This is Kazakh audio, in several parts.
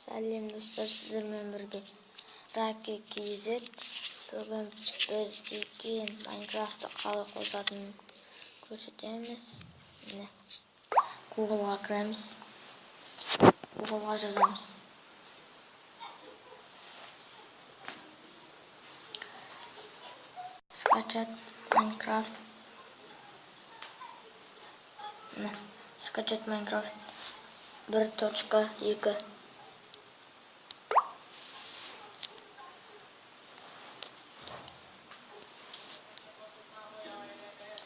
Сәлем, достар! Сіздермен бірге Раки KZ. Бүгін біз деген Майнкрафтты қалай қосатынын көрсетеміз. Міне, Googleға кіреміз, Googleға жазамыз скачать Майнкрафт. Міне, скачать Майнкрафт 1.2.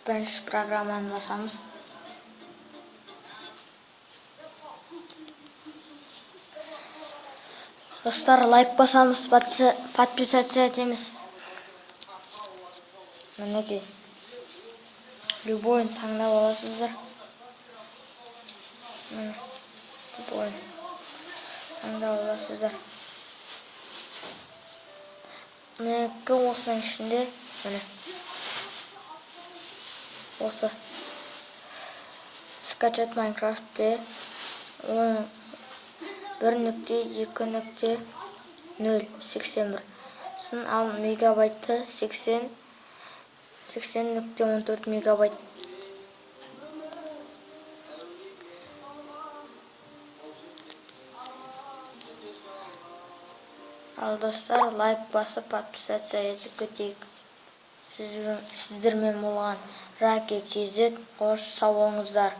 Бірінші программаны басамыз. Достар, лайк басамыз, подписаться етеміз. Мінекей, любойын таңдап аласыздар. Міне, любойын таңдап аласыздар. Мінекей, осының ішінде, міне, осы скачать Майнкрафт п 1.2.081 сын. Ал мегабайты 80,14 мегабайт. Ал, достар, лайк басып, подписаться етіп кетейік. Сіздермен болған Раки KZ. Қош, сау болыңыздар.